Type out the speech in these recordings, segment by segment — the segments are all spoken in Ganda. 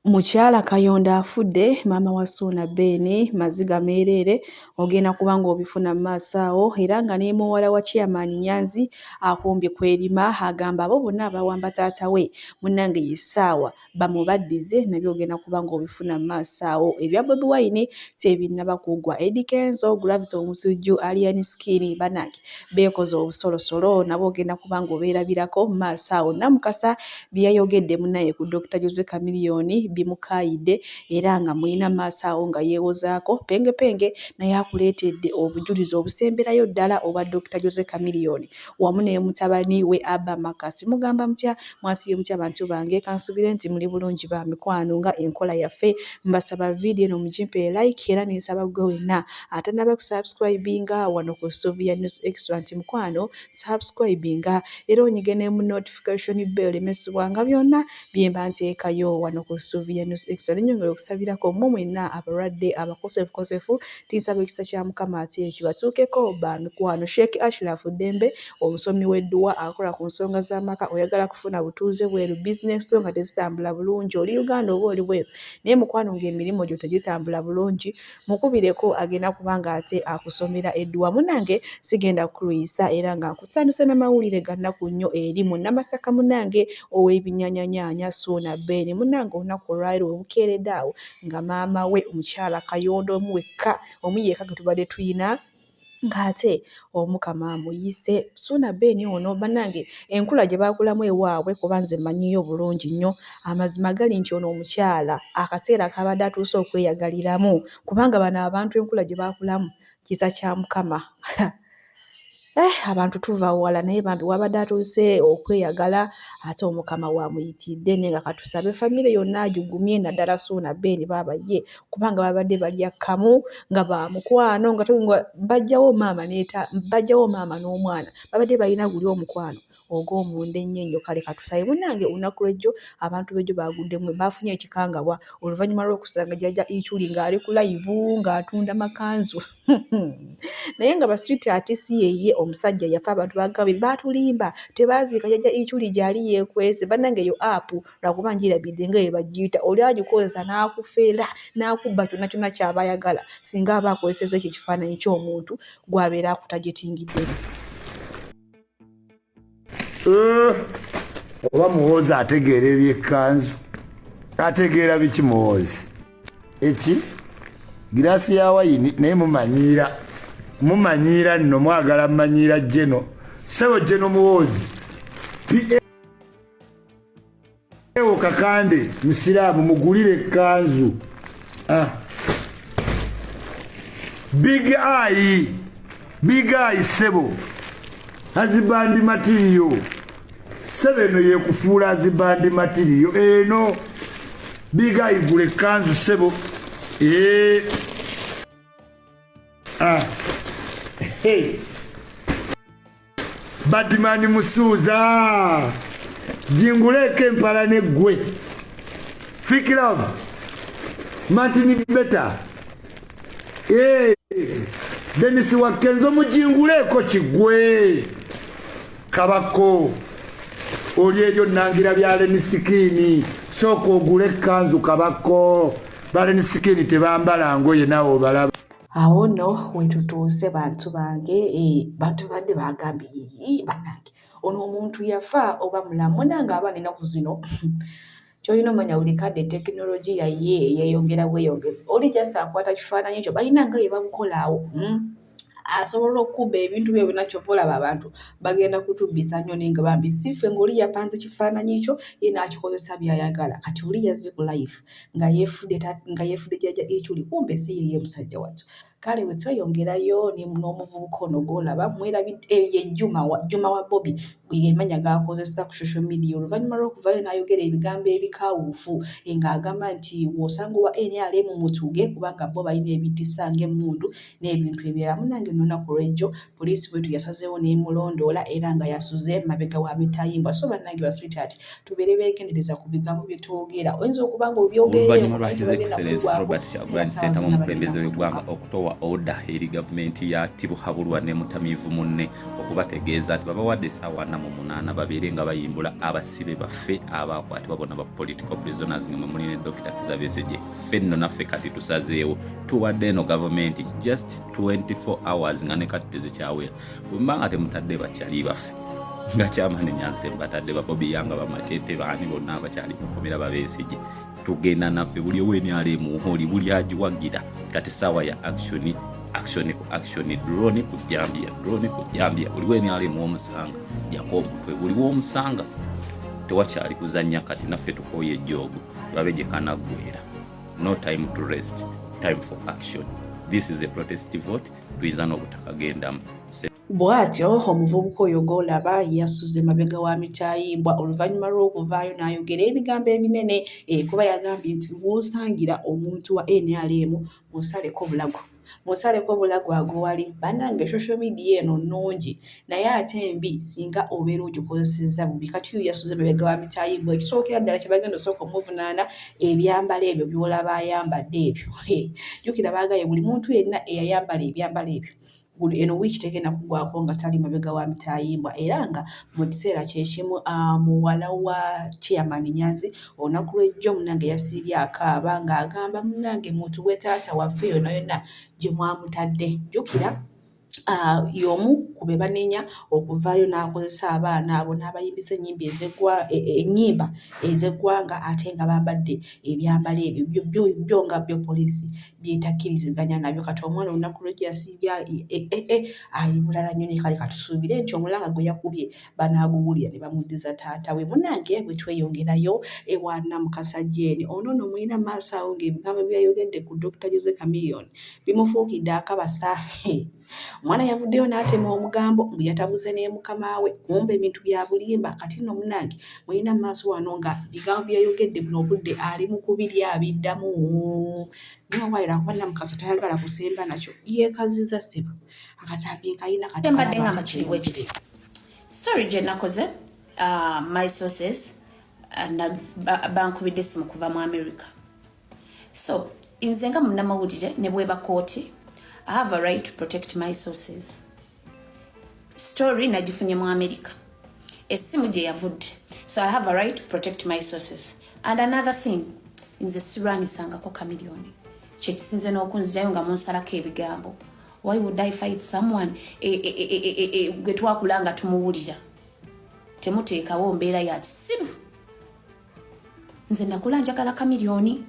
Mukyala Kayondo afudde, maama wa Ssuuna Ben maziga meereere, ogenda kuba ng'obifuna mu maaso awo era nga ne muwala wa Chairman Nyanzi akumbye kwerima agamba abo bonna abawamba taata we munnange ye ssaawa bamubaddize nabyo ogenda kuba ng'obifuna mu maaso awo. Ebya Bobi Wine tebinnaba kuggwa. Eddy Kenzo, Gravity Omutujju, Alien Skin bannange beekoze obusolosolo nabo ogenda kuba ng'obeerabirako mu maaso awo. Namukasa bye yayogedde munnaye ku Dokita Jose Chameleone bimukaayidde era nga mulina maaso awo nga yeewozaako. Penge Penge naye akuleetedde obujulizi obusemberayo ddala obwa Dokita Jose Chameleone wamu ne mutabani we Abba Marcus. Mugamba mutya? Mwasibye mutya bantu bange? Kansubire nti muli bulungi ba mikwano nga enkola yaffe. Mbasaba vidiyo eno mugimpe like era nensaba gwe wenna atanaba kusubscribinga wano ku Sylvia News Extra nti mukwano subscribinga era onyige ne mu notification bell emesubwanga byonna byemba nteekayo wano ku Sylvia News Extra. Nenyongera okusabirako mmwe mwenna abalwadde abakosefukosefu, tinsaba ekisa kya Mukama ate kibatuukeko ba mikwano. Sheikh Ashraf Ddembe omusomi w'edduwa akola ku nsonga z'amaka, oyagala kufuna butuuze bweru, bizinesi zo nga tezitambula bulungi, oli Uganda oba oli bweru naye mukwano ng'emirimu gyo tegitambula bulungi, mukubireko agenda kuba nga ate akusomera edduwa. Munange sigenda kukulwisa era nga nkutandise n'amawulire ga nnaku nnyo eri munnamasaka munange ow'ebinyanyanyaanya Ssuuna Ben. Munange olunaku olwaleero we bukeeredde awo nga maama we omukyala Kayondo omu wekka omu yekka gwe tubadde tuyina ng'ate Omukama amuyise. Ssuuna Ben ono bannange enkula gye baakulamu ewaabwe kuba nze mmanyiyo bulungi nnyo, amazima gali nti ono omukyala akaseera k'abadde atuuse okweyagaliramu kubanga bano abantu enkula gye baakulamu kisa kya Mukama. Eh, abantu tuva wala naye bambi wabadde atuuse okweyagala ate Omukama w'amuyitidde naye nga katusabe famire yonna agigumye naddala Ssuuna Ben baaba ye kubanga babadde balya kamu nga ba mukwano nga bajjawo maama neta bajjawo maama n'omwana babadde balina guli omukwano ogw'omunda ennyo ennyo. Kale katusabe munnange olunaku lw'ejjo abantu b'ejjo baaguddemu baafunye ekikangabwa oluvannyuma lw'okusanga Jjajja Ichuli ng'ali ku layivu ng'atunda makanzu naye nga baswiiti si yeye omusajja yafa. Abantu bagambye baatulimba tebaaziika Jjajja Ichuli gy'ali yeekwese. Bannange eyo app lwakuba njirabidde nga bwe bagiyita, oli agikozesa n'akufera n'akubba kyonna kyonna ky'aba ayagala singa aba akozesezza ekyo ekifaananyi ky'omuntu gw'abeera akutagetingiddemu. Eh, oba Muhoozi ategeera ebyekkanzu, ategeera biki Muhoozi? Eki giraasi ya wayini naye mumanyiira, mumanyiira nno, mwagala mumanyiira. Jeno sebo, Jeno Muhoozi ewo Kakande musiraamu, mugulire ekkanzu. Ah. Big Eye, Big Eye sebo, husband material sebo, eno yekufuula husband material eno. Big Eye, gula ekkanzu sebo. Eh. Ah. Hey. Badman Musuuza, jinguleeko empala neggwe. Fik Love, Martin Beta, hey. Denis Wakenzo, mujinguleeko kigwe kabako oli eryo nangira bya Alien Skin. Sooka ogule ekkanzu kabako. Ba Alien Skin tebambala ngoye, naawe obalaba. Awo nno wetutuuse bantu bange, eh, bantu badde bagambye yii bannange ono omuntu yafa oba mulamu? Munange abaana ennaku zino kyolina omanya buli kadde tekinologiya ye yeeyongera bweyongezi. Oli just akwata kifaananyi kyo balina nga bye babukola awo. Asobola okukuba ebintu byo byonna, kyova olaba abantu bagenda kutubbisa nnyo naye nga bambi si ffe, ng'oli yapanze kifaananyi kyo ye n'akikozesa by'ayagala. Kati oli yazze ku live nga yeefudde Jjajja Ichuli, kumbe si yeye musajja wattu. Kale bwe tweyongerayo n'omuvubuka ono gw'olaba mwerabidde, eh, ye Juma wa, Juma wa Bobi yemanya g'akozesa ku social media oluvannyuma lw'okuvaayo n'ayogera ebigambo ebikawuufu eh, ng'agamba nti w'osanga owa NRM mutuge kubanga bo balina ebitisa ng'emmundu n'ebintu ebirala. Munnange olunaku olw'ejjo poliisi bwetu yasazeewo n'emulondoola era nga yasuze mabega wa mitayimbwa. So bannange ba sweetheart, tubeere beegendereza ku bigambo bye twogera, oyinza okuba nga Oluvannyuma lwa His Excellence Robert Kyagulanyi Ssentamu, omukulembeze w'eggwanga, okutowa Bawa order eri gavumenti ya Tibuhaburwa ne mutamiivu munne okubategeeza nti babawadde essaawa 48 babeere nga bayimbula abasibe baffe abakwatibwa bonna ba political prisoners nga mwemuli ne Dokita Kizza Besigye. Ffe nno naffe kati tusazeewo, tuwadde eno gavumenti just 24 hours nga ne kati tezikyawera. Bwe muba nga temutadde bakyali baffe nga Chairman Nyanzi temubatadde, ba Bobi Young, ba Machete, baani bonna abakyali mukomera ba Besigye, tugenda naffe buli owenrm oli buli agiwagira. Kati saawa ya action, action ku action, drone ku jambia, drone ku jambia. Buli wenrm womusanga jako omutwe, buli womusanga tewakyali kuzanya. Kati naffe tukooye ejjoogo, tulabe gye kanaggwera. No time to rest, time for action. This is a protest vote, tuyinza n'obutakagendamu. Bw'atyo omuvubuka oyo gw'olaba yasuze mabega wa mitayimbwa oluvannyuma lw'okuvaayo n'ayogera ebigambo ebinene, kuba yagambye nti w'osangira omuntu wa NRM musaleko bulago, musaleko bulago agowali. Bannange, social media eno nnungi naye ate mbi singa obeera ogikozesezza bubi. Kati oyo yasuze mabega wa mitayimbwa. Ekisookera ddala kye bagenda osooka omuvunaana, ebyambalo ebyo by'olaba ayambadde ebyo. Jjukira baagambye buli muntu yenna eyayambala ebyambalo ebyo eno wiiki tegenda kuggwako nga tali mabega wa mitayimbwa. Era nga mu kiseera kyekimu muwala wa Chairman Nyanzi olunaku lw'ejjo munnange yasiibye akaaba ng'agamba, munnange mutuwe taata waffe yonna yonna gye mwamutadde. Jjukira y'omu ku be banenya okuvaayo n'akozesa abaana abo n'abayimbisa ennyimba ez'eggwanga ate nga bambadde ebyambalo ebyo byo nga byo poliisi byetakkiriziganya nabyo. Kati omwana olunaku lw'ejjo yasiibye ali bulala nnyo, naye kale katusuubire nti omulanga gwe yakubye banaaguwulira ne bamuddiza taata we. Munnange, bwe tweyongerayo ewa Namukasa Jane, ono nno mulina maaso awo ng'ebigambo byayogedde ku Dr. Jose Chameleone bimufuukidde akabasa. Omwana yavuddeyo n'atema omugambo mbu yatabuse ne mukama we, kumbe ebintu bya bulimba. Kati nno munnange mulina maaso wano nga bigambo byayogedde buno obudde ali mu kubirya abiddamu, naye owaaye lwakuba Namukasa tayagala kusemba nakyo, yeekazizza ssebo akatambi nkayina. Kati mbadde ngamba kiri bwe kiti, story gye nakoze, my sources bankubidde essimu kuva mu America. So nze nga munnamawulire ne bweba kooti, I have a right to protect my sources. Story nagifunye mu America, essimu gye yavudde, so I have a right to protect my sources. And another thing, nze sirwanisangako Chameleone, kyekisinze n'okunzijayo nga munsalako ebigambo. Why would I fight someone gwe twakula nga tumuwulira? Temuteekawo mbeera ya kisiru. Nze nakula njagala Chameleone.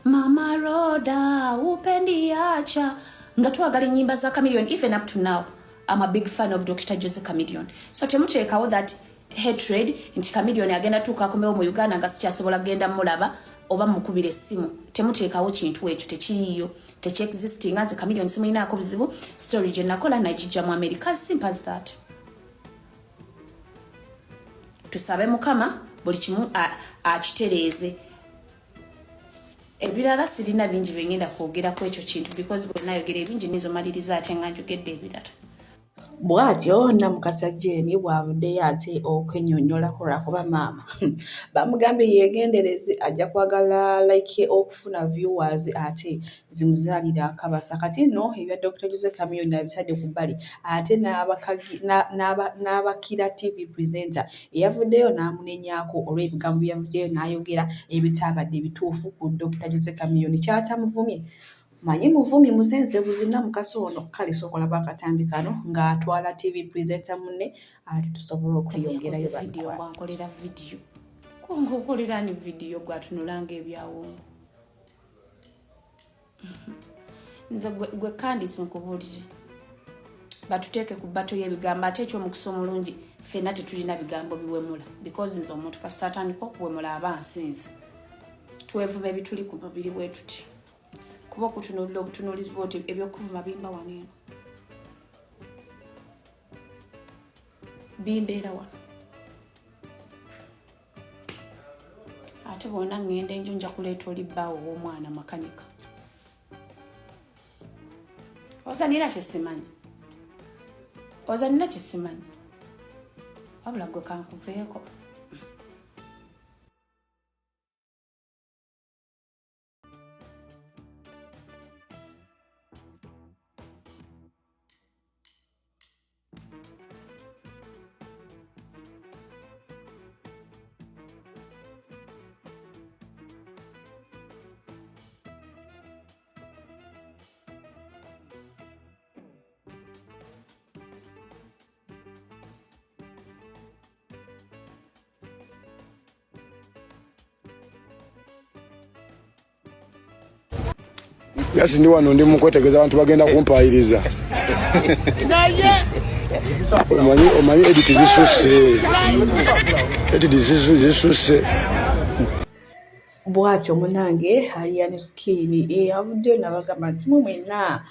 Mama Roda upendiacha, nga twagala ennyimba za Chameleone. Even up to now I'm a big fan of Dr. Jose Chameleone. So temuteekawo that hatred nti Chameleone agenda tuuka akomewo mu Uganda nga sikyasobola kugenda mulaba oba mukubira essimu. Temuteekawo kintu ekyo, tekiriiyo, tekyexistinga. Nze Chameleone simulinaako buzibu. Story gye nakola nagijja mu America, as simple as that. Tusabe Mukama buli kimu akitereeze. Ebirala sirina bingi byengenda kwogerako ekyo kintu, because bwe nayogera ebingi nizo maliriza ate nga njogedde ebirala. Bw'atyo Namukasa Jane bw'avuddeyo ate okwennyonnyolako, lwakuba maama bamugambye yeegendereze, ajja kwagala like okufuna viewers ate zimuzaalire akabasa. Kati nno ebya Dr. Jose Chameleone abitadde ku bbali, ate n'abakira TV presenter eyavuddeyo n'amunenyaako olw'ebigambo byavuddeyo n'ayogera ebitaabadde bituufu ku Dr. Jose Chameleone. Kyatamuvumye manyi muvumi musensebuzi Namukasa ono. Kale sooka olaba akatambi kano ng'atwala TV presenter munne, ate tusobola okweyongerayo. Vidiyo bwankolera vidiyo, kunga okolera ni vidiyo gwatunulanga ebyawongo. Nze gwe Kandisi nkubuulire, batuteeke ku bato y'ebigambo. Ate ekyomukisa omulungi ffenna tetulina bigambo biwemula, because nze omuntu kasita atandika okuwemula aba nsinze. Twevuma ebituli ku mubiri bwe tuti, kuba okutunuulira obutunuulizi bwoti ebyokuvuma bimba wano eno, bimbeera wano. Ate bwona ŋŋenda enjo nja kuleeta oli bbaawo ow'omwana makanika. Oza nina kyesimanyi, oza nina kyesimanyi, wabula gwe kankuveeko. Yasi ndi wano ndi mukwetegeza abantu bagenda kumpayiriza. Omanyi omanyi edit zisusse. Edit zisusse. Bw'atyo munnange Alien Skin avuddeyo n'abagamba nti mmwe mwenna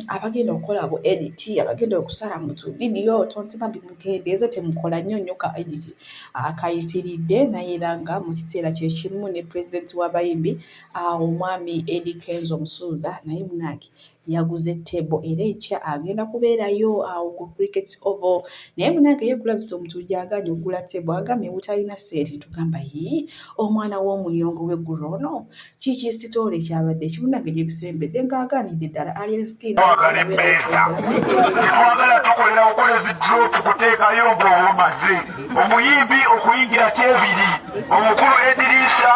abagenda okukola bu edit, abagenda okusala mu tuvidiyo tonti bambi mukendeeze temukola nnyo nnyo ka edit akayitiridde. Naye era nga mu kiseera kye kimu ne pulezidenti w'abayimbi omwami Eddy Kenzo Musuuza naye munnange yaguze table era enkya agenda kubeerayo awo ku Cricket Oval. Naye munnange ye Gravity Omutujju agaanye okugula table, agambye butalina ssente. Tugamba yii, omwana w'omunyongo w'eggulu ono kiki sitoole kyabadde ki munnange gye bisembedde ng'agaanidde ddala Alien Skin. Twagala emmeeza, tetwagala tukolera bukolezi drop kuteekayo ng'obumaze omuyimbi okuyingira kyebiri. Omukulu Edirisa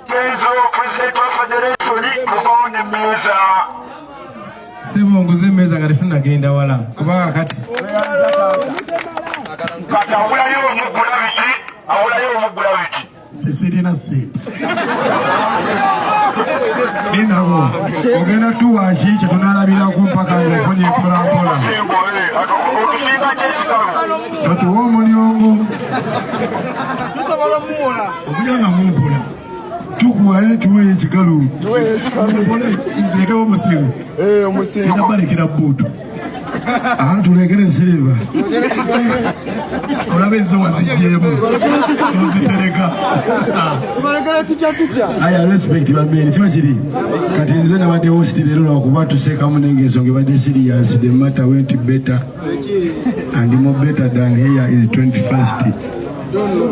Kenzo, president wa federation, tuvawo n'emmeeza. Sebo, nguze emmeeza nga tetunagenda wala kubanga kati Kati awulayo omugula biti, awulayo omugula biti. Sisirina ssente ninawo. Ogenda tuwa ki kyetunalabirako mpaka ngaofunye mpolampola? Otusinga kyekikalu. Totuwa omulyongo okuja nga mumpola tukuwa tuweyo ekikalu lekewo omusingo Omusingo. Balekera buutu. Aha, tulekere silver. Olaba ensowa zijjeemu ozitereka. Aya, respect bameni siba kiri. Kati nze nabadde host leero lwakuba tuseekamu naye ng'ensonga ebadde serious. The matter went better and more better than here is 21st.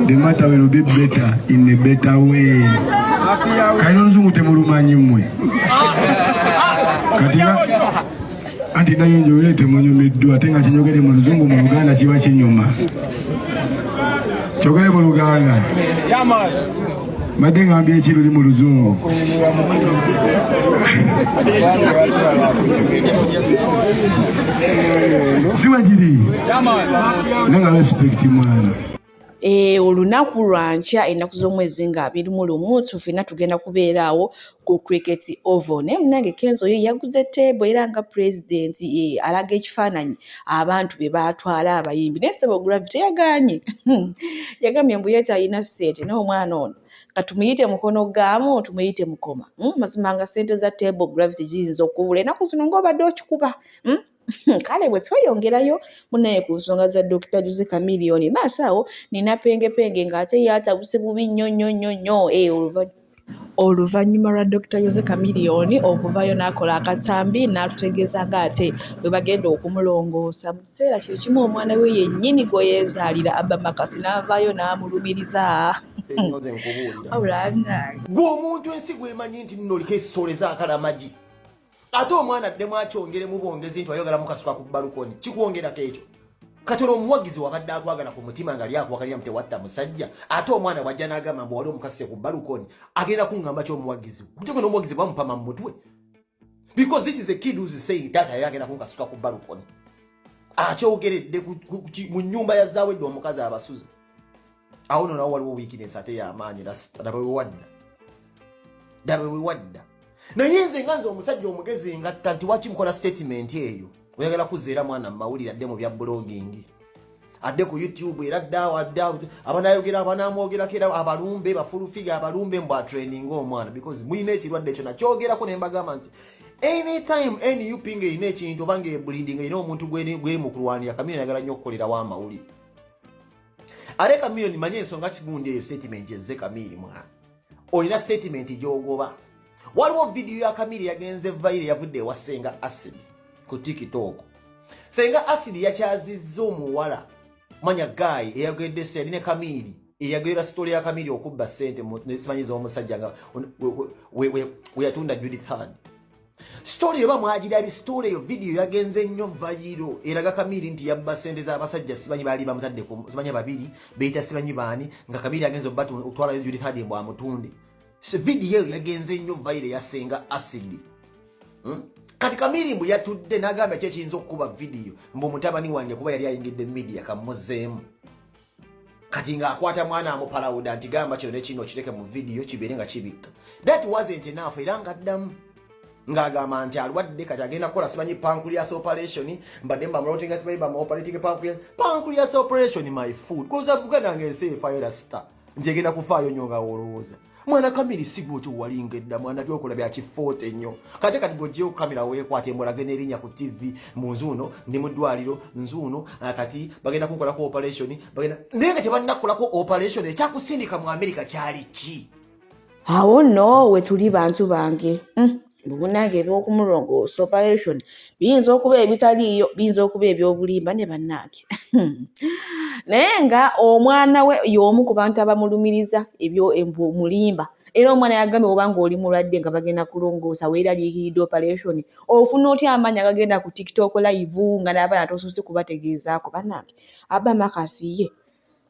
The matter will be better in a better way. Kalina oluzungu temulumanyi mmwe. Kati anti nayo njogere temunyumiddwa ate nga kinyogere mu luzungu, mu Luganda kiba kinyuma. Kyogere mu Luganda. Mbadde ngambye eki luli mu luzungu? Siba kiri nanga respect mwana. Olunaku lwankya, ennaku z'omwezi nga 21, ffenna tugenda kubeera awo ku Cricket Oval. Naye munnange Kenzo ye yaguze table era nga pulezidenti alaga ekifaananyi abantu be baatwala abayimbi. Naye ssebo Gravity yagaanye, yagambye mbu ye talina ssente. Naye omwana ono katumuyite mukono gaamu, tumuyite mukoma, Mazima nga ssente za table Gravity ziyinza okubula ennaku zino ng'obadde okikuba. Kale bwe tweyongerayo munaye ku nsonga za Dr. Jose Chameleone, maaso awo nina pengepenge ng'ate yatabuse bubi nnyo nnyo nnyo nnyo oluvannyuma lwa Dr. Jose Chameleone okuvaayo n'akola akatambi n'atutegeeza ng'ate bwe bagenda okumulongoosa. Mu kiseera kye kimu omwana we yennyini gwe yeezaalira Abba Makasi n'avaayo n'amulumiriza. Nze nkubuulira. Wabula nange Gwe omuntu ensi gwemanyi nti nno oliko essoleza akalamagi, ate omwana addemu akyongeremu bwongezi nti wayogala mukasuka ku balukoni, kikwongerako ekyo. Kati olwo omuwagizi wabadde akwagala ku mutima nga lyakuwakalira tewatta musajja, ate omwana wajja n'agamba mbu wali omukasuse ku balukoni, agenda kuŋŋamba ki omuwagizi? Kuteko n'omuwagizi bamupama mu mutwe, because this is a kid who's saying taata yali agenda kunkasuka ku balukoni. Akyogeredde mu nnyumba ya Zawedde omukazi abasuze awo. No nawo waliwo weakness ate y'amaanyi. Rasita daba wewadda, daba wewadda. Naye nze nga nze omusajja omugezi ngatta nti waki mukola statement eyo? Oyagala kuzeera mwana mumawulire adde mu bya blogging, adde ku YouTube, era addaawo addaawo abanayogera abanamwogerako era abalumbe bafulufiga abalumbe mbu atraininga omwana, because mulina ekirwadde ekyo. Nakyogerako ne mbagamba nti anytime NUP ng'erina ekintu oba ng'ebulindi ng'erina omuntu gweri mu kulwanira, Kamiliyoni ayagala nnyo okukolerawo amawulire. Ate Kamiliyoni manye ensonga kigundi eyo statement ezze. Kamili mwana olina statement gy'ogoba. Waliwo vidiyo ya Kamili yagenze viral, yavudde ewa Senga Acid ku TikTok. Senga Acid yakyazizza omuwala manya guy eyagedde se ne Kamili eyagera story ya Kamili okubba sente simanyi z'omusajja nga we yatunda Judith Heard. Story oba mwagirabi, story eyo video yagenze nnyo viral, eraga Kamili nti yabba sente z'abasajja simanyi baali bamutadde simanyi babiri beyita simanyi baani, nga Kamili agenze okutwalayo Judith Heard mbu amutunde. Video eyo yagenze nnyo viral ya Senga Acid, Kati Kamili mbu yatudde n'agamba ki ekiyinza okukuba vidiyo mbu mutabani wange kuba yali ayingidde media kamuzeemu. Kati ng'akwata mwana amupalawuda nti gamba kino ne kino kireke mu vidiyo kibeere nga kibikka. That wasn't enough, era ng'addamu. Ng'agamba nti alwadde, kati agenda kukola simanyi pancreas operation. Mbadde mbamulotinga, simanyi bamuoperating pancreas operation, my food koza. Buganda nga ensi efaayo rasita nti egenda kufaayo nnyo nga wolowooza. Mwana Kamiri, si gwotyo walinga edda mwana, byokola bya kifoote nnyo. Kate kati gojjeyo kamera weekwata embolage n'erinnya ku TV mu nzuuno, ndi mu ddwaliro nzuuno, kati bagenda kunkolako operation, bagenda naye nga tebannakolako operation. Ekyakusindika mu Amerika kyali ki? Awo nno we tuli, bantu bange. Munange, ebyokumulongoosa operation biyinza okuba ebitaliiyo, biyinza okuba ebyobulimba ne bannange, naye nga omwana we y'omu ku bantu abamulumiriza ebyo mulimba. Era omwana yagambye, oba nga oli mulwadde nga bagenda kulongoosa, weeraliikiridde operation, ofuna otya amaanyi agagenda ku TikTok live nga n'abaana tosoose kubategeezaako? Bannange, Abba Makasi ye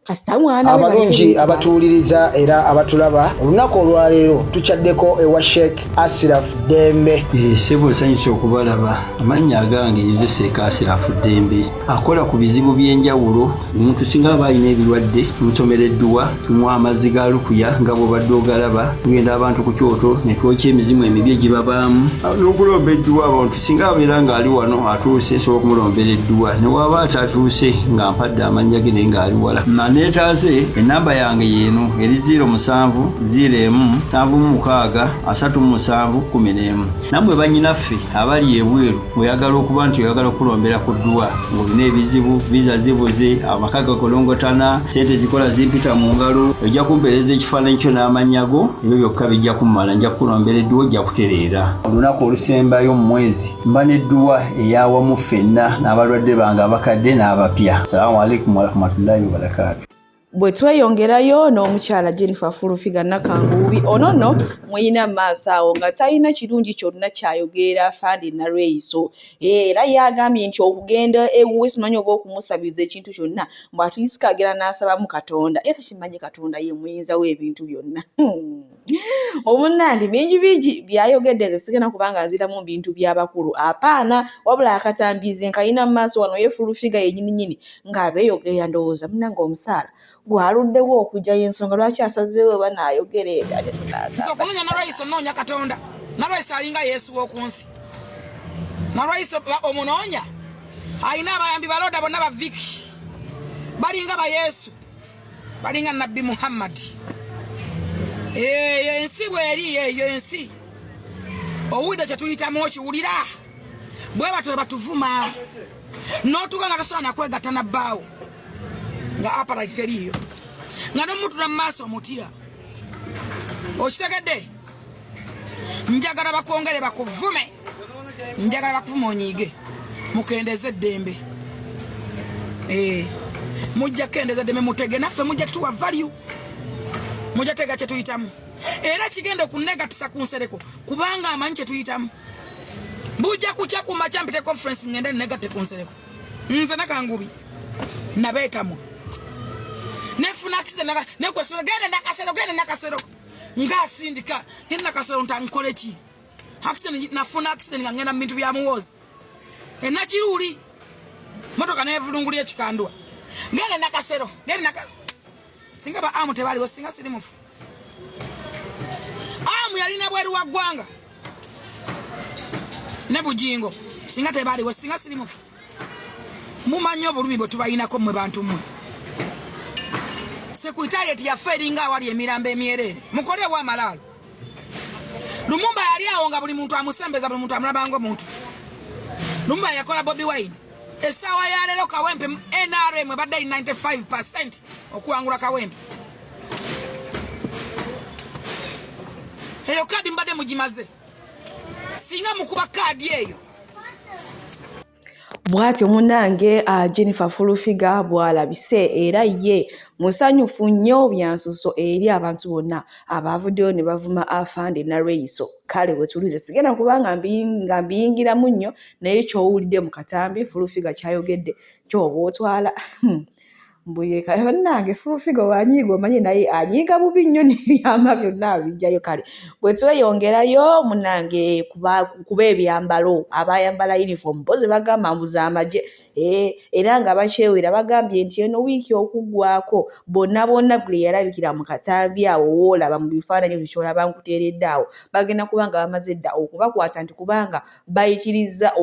kasita mwana we. Abalungi abatuwuliriza era abatulaba, olunaku olwaleero tukyaddeko ewa Sheikh Asiraf Ddembe. Ssebo, nsanyusa okubalaba. Amannya agange nze Seeka Asirafu Ddembe, akola ku bizibu by'enjawulo. Omuntu singa aba alina ebirwadde, tumusomera edduwa, tumuwa amazzi ga lukuya nga bw'obadde ogalaba. Tugenda abantu ku kyoto ne twokya emizimu emibi egibabaamu n'okulomba edduwa. Abantu singa abeera ng'ali wano atuuse, nsobola okumulombera edduwa, ne waba atatuuse nga mpadde amannya ge naye ng'ali wala naneetaase. Enamba yange yeeno eri 07 01 76 37 11. Nammwe bannyinaffe abali ebweru, ng'oyagala okuba nti oyagala okulombera ku dduwa, ng'olina ebizibu, visa zibuze, amaka gakolongotana, sente zikola zimpita mu ngalo, ojja kumpeereza ekifaananyi kyo n'amannya go, ebyo byokka bijja kummala, nja kukulombera edduwa, ojja kutereera. Olunaku olusembayo mu mwezi mba n'edduwa eyawamu ffenna n'abalwadde bange abakadde n'abapya. Salaamu alaikum warahmatullahi wabarakaatu. Bwe tweyongerayo n'omukyala Jennifer Full Figure Nakanguubi, ono nno muyina mu maaso awo nga talina kirungi kyonna kyayogerera Afande Nalweyiso. Era yagambye nti okugenda ewuwe simanyi oba okumusabiza ekintu kyonna, mbu atiisika agenda n'asabamu Katonda, era kimanyi Katonda ye muyinza w'ebintu byonna. Omunnange bingi bingi byayogedde, nze sigenda kubanga nziramu bintu by'abakulu, apaana. Wabula akatambi nze nkayina mu maaso wano, ye Full Figure yennyini nnyini ng'abeeyogerera. Ndowooza munnange omusaala gwaluddewo okugyayo ensonga lwaki asazeewo oba naayogera ebyo, ate Nze okunoonya Nalwayiso, nnoonya Katonda. Nalwayiso alinga Yesu w'oku nsi. Nalwayiso omunoonya alina abayambi balooda bonna ba Viki, balinga ba Yesu, balinga Nabbi Muhammadi. Eyo ensi bweri, eyo ensi owulidde kyetuyitamu, okiwulira bwe batyo batuvuma n'otuuka nga tosobola nakwegatta nabbaawo nga aparite teriiyo, nga n'omutula mu maaso omutya. Okitegedde? Njagala bakwongere bakuvume, njagala bakuvume onyiige. Mukendeze eddembe. Eh, mujja kukendeza eddembe, mutege naffe mujja tuwa value, mujja tega kyetuyitamu. Era kigenda okunegatisa ku Nsereko kubanga amanyi kyetuyitamu. Bujja kukya ku makya mpite conference, ngende negatte ku Nsereko. Nze Nakangubi nabeetamwa, nefuna accident, nekwesera genda Nakasero, genda Nakasero, ngaasindika genda Nakasero nta nkole ki? Accident, nafuna accident nga ngenda mu bintu bya Muwoozi enakiruuli, motoka nevulunguli ekikandwa, genda Nakasero, genda Nakasero. Singa ba amu tebaliwo, singa siri mufu. Amu yalina bweru wa ggwanga ne Bujingo, singa tebaliwo, singa siri mufu. Mumanyi obulumi bwe tubayinako mmwe bantu mmwe. Sekuritariat yaffe eringa awali emirambo emyereere. Mukoleewo amalaalo. Lumumba yali awo nga buli muntu amusembeza, buli muntu amulabanga omuntu. Lumumba yakola Bobi Wine. Essaawa ya leero Kawempe NRM ebadde 95 okuwangula Kawempe. Eyo kaadi mbadde mugimaze, singa mukuba kaadi eyo. Bw'atyo munnange Jennifer Full Figure bw'alabise, era ye musanyufu nnyo byansuso eri abantu bonna abaavuddeyo ne bavuma Afande Nalweyiso. Kale wetulize, sigenda kuba nga mbiyingiramu nnyo, naye ky'owulidde mu katambi Full Figure kyayogedde kyoba otwala mbuye. Bannange, Full Figure wanyiiga omanyi, naye anyiiga bubi nnyo n'ebyama byonna abijjayo. Kale bwe tweyongerayo munnange, kuba ebyambalo abayambala uniform bo ze bagamba mbu z'amagye. Era nga bakyewera bagambye nti eno wiiki okuggwako bonna bonna buli eyalabikira mu katambi awo woolaba mu bifaananyi ekyo ky'olaba nkuteeredde awo bagenda kuba nga bamaze dda okubakwata nti kubanga bayitirizza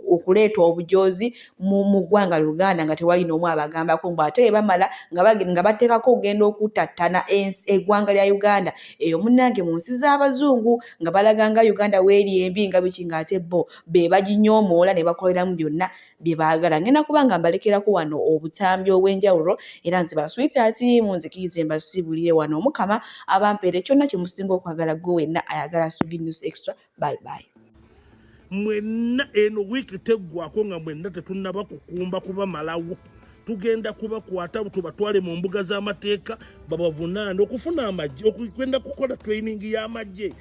okuleeta obujoozi mu ggwanga Uganda nga tewali n'omu abagambako mbu ate bamala nga bateekako okugenda okuttattana eggwanga lya Uganda eyo munnange mu nsi z'abazungu nga balaga nga Uganda weeri embi nga biki ng'ate bo be baginyoomoola ne bakoleramu byonna bye baagala. Ngenda kuba nga mbalekerako wano obutambi obw'enjawulo era nze ba sweetheart munzikirize mbasiibulire wano Omukama abampeere kyonna kye musinga okwagala gwe wenna ayagala Sweet News Extra. Bye bye. Mwenna eno wiiki teggwako nga mwenna tetunnaba kukumba kubamalawo. Tugenda kubakwata tubatwale mu mbuga z'amateeka babavunaane okufuna amagye, okugenda kukola training y'amagye.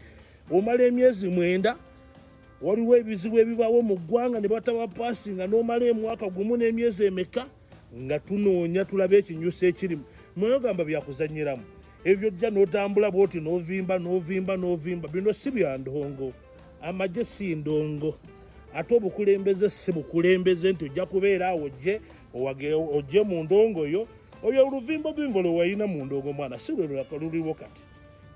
Omala emyezi 9, waliwo ebizibu ebibaawo mu ggwanga ne batabapaasinga, n'omala emwaka gumu n'emyezi emeka nga tunoonya tulabe ekinyusi ekirimu. Mweyogamba byakuzannyiramu ebyo, ojja n'otambula bw'oti n'ovimba n'ovimba n'ovimba. Bino si bya ndongo, amagye si ndongo, ate obukulembeze si bukulembeze nti ojja kubeera awo ojje ojje mu ndongo yo. Oyo oluvimbo bimbo lwe walina mu ndongo mwana si lwe luliwo kati.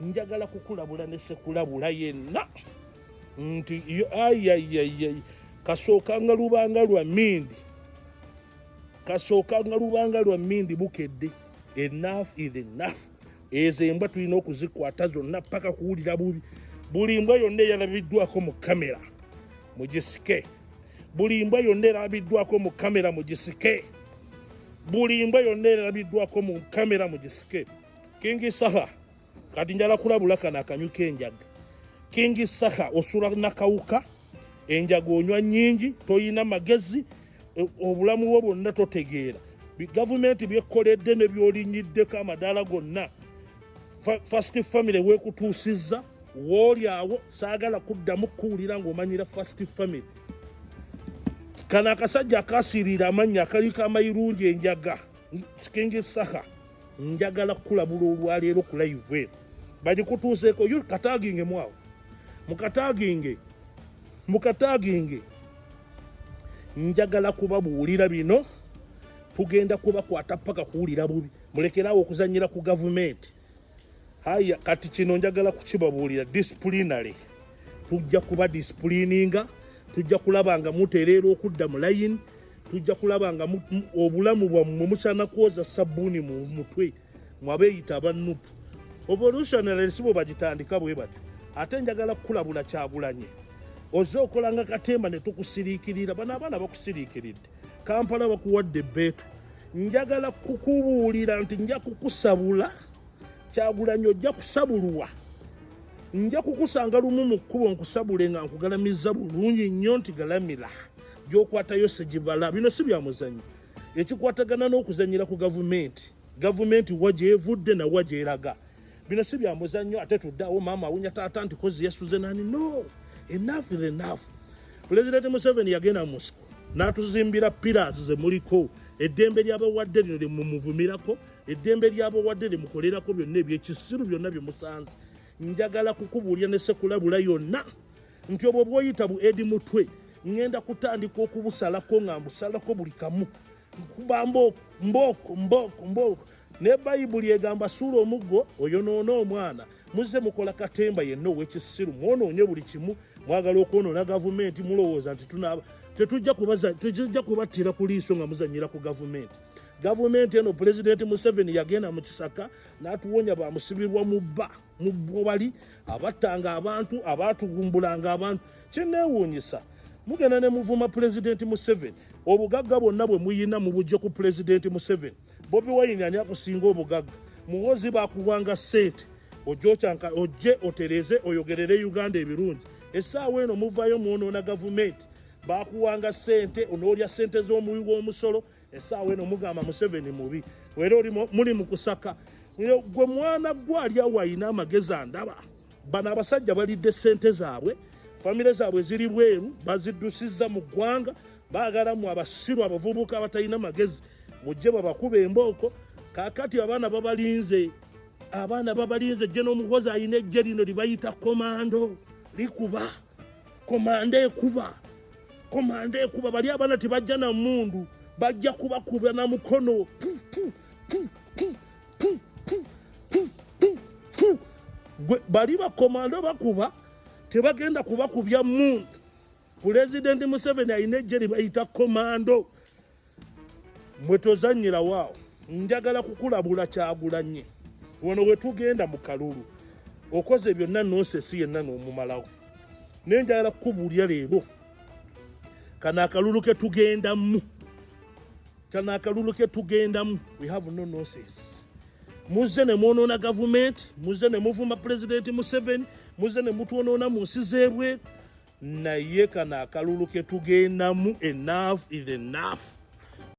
Njagala kukulabula ne sekulabula yenna nti ayayayay kasookanga lubanga lwa mindi, kasookanga lubanga lwa mindi bukedde. Enough is enough. Ezo embwa tulina okuzikwata zonna paka kuwulira bubi. Buli mbwa yonna eyalabiddwako mu kamera mugisike, buli mbwa yonna erabiddwako mu kamera mugisike, buli mbwa yonna erabiddwako mu kamera mugisike. King Saha, kati njala kulabula kano akanywi k'enjaga. King Saha, osula nakawuka, enjaga onywa nnyingi, toyina magezi, obulamu bwo bwonna totegeera. Gavumenti byekkoledde ne byolinyiddeko amadaala gonna, First Family weekutuusizza wooli awo. Saagala kuddamu kuwulira ng'omanyira First Family. Kano akasajja akasiirira amannya akaliko amayirungi enjaga. King Saha, njagala kukulabula olwaleero ku live eno bagikutuuseeko. Yo kataginge mwawo, mukataginge, mukataginge. Njagala kubabuulira bino, tugenda kubakwata paka kuwulira bubi. Mulekeraawo okuzanyira ku gavumenti. Haya, kati kino njagala kukibabuulira disciplinary. Tujja kuba disciplininga, tujja kulaba nga mutereera okudda mu layini, tujja kulaba nga obulamu bwammwe musaana kwoza sabbuuni mu mutwe mwabeeyita aba NUP. Revolutionary si bwe bagitandika bwe batyo. Ate njagala kukulabula Kyagulanye, ozze okola nga katemba ne tukusiriikirira. Bano abaana bakusiriikiridde, Kampala bakuwadde ebbeetu. Njagala kukubuulira nti nja kukusabula Kyagulanyi, ojja kusabulwa. Nja kukusanga lumu mu kkubo nkusabule nga nkugalamiza bulungi nnyo nti galamira gy'okwatayo segibala. Bino si bya muzannyo ekikwatagana n'okuzannyira ku gavumenti. Gavumenti wa gyevudde nawa gyeraga, bino si bya muzannyo. Ate tudde awo, maama awunya taata nti kozi yasuze nani. No, enough is enough. Pulezidenti Museveni yagenda mu nsiko n'atuzimbira pillars ze muliko. Eddembe lyabawadde lino lyemumuvumirako, eddembe lyabawadde lyemukolerako byonna ebyekisiru byonna bye musanze. Njagala kukubuulira ne sekulabula yonna nti obwo bwoyita bu Edi Mutwe ŋŋenda kutandika okubusalako nga mbusalako buli kamu, nkuba mbooko mbooko mbooko mbooko. Ne Bayibuli egamba suula omuggo oyonoone omwana. Muzze mukola katemba yenna ow'ekisiru, mwonoonye buli kimu, mwagala okwonoona gavumenti. Mulowooza nti tunaaba tetujja kubattira ku liiso nga muzannyira ku gavumenti. Gavumenti eno, Pulezidenti Museveni yagenda mu kisaka n'atuwonya bamusibirwa mu bba mu bwo bali abattanga abantu, abaatugumbulanga abantu. Kinneewuunyisa, mugenda ne muvuma Pulezidenti Museveni. Obugagga bwonna bwe muyina mubujje ku Pulezidenti Museveni. Bobi Wine ani akusinga obugagga? Muhozi bakuwanga ssente ojokyanka ojje otereze oyogerere Uganda ebirungi. Essaawa eno muvayo mwonoona gavumenti. Bakuwanga ssente onoolya ssente z'omuwi w'omusolo. Essaawa eno mugamba Museveni mubi, era oli muli mu kusaka. Gwe mwana gwe ali awo ayina amagezi andaba, bano abasajja balidde ssente zaabwe, famire zaabwe ziri bweru, baziddusizza mu ggwanga. Baagala mu abasiru abavubuka abatalina magezi mujje babakuba embooko. Kaakati abaana babalinze, abaana babalinze. Jje n'Omuhozi alina ejje lino libayita komando, likuba komando, ekuba komando, ekuba. Bali abaana tebajja na mundu. Bajja kubakuba na mukono. Gwe bali bakomando bakuba, tebagenda kubakubya mundu. Pulezidenti Museveni alina ejje lye bayita komando. Mwe tozannyira waawo. Njagala kukulabula Kyagulanye, wano we tugenda mu kalulu okoze byonna nonsesi yenna n'omumalawo, naye njagala kukubuulira leero, kano akalulu ke tugendamu, kano akalulu ke tugendamu, we have no nonsense. Muzze ne mwonoona gavumenti, muzze ne muvuma Pulezidenti Museveni, muzze ne mutwonoona mu nsi z'ebweru, naye kano akalulu ke tugendamu, enough is enough.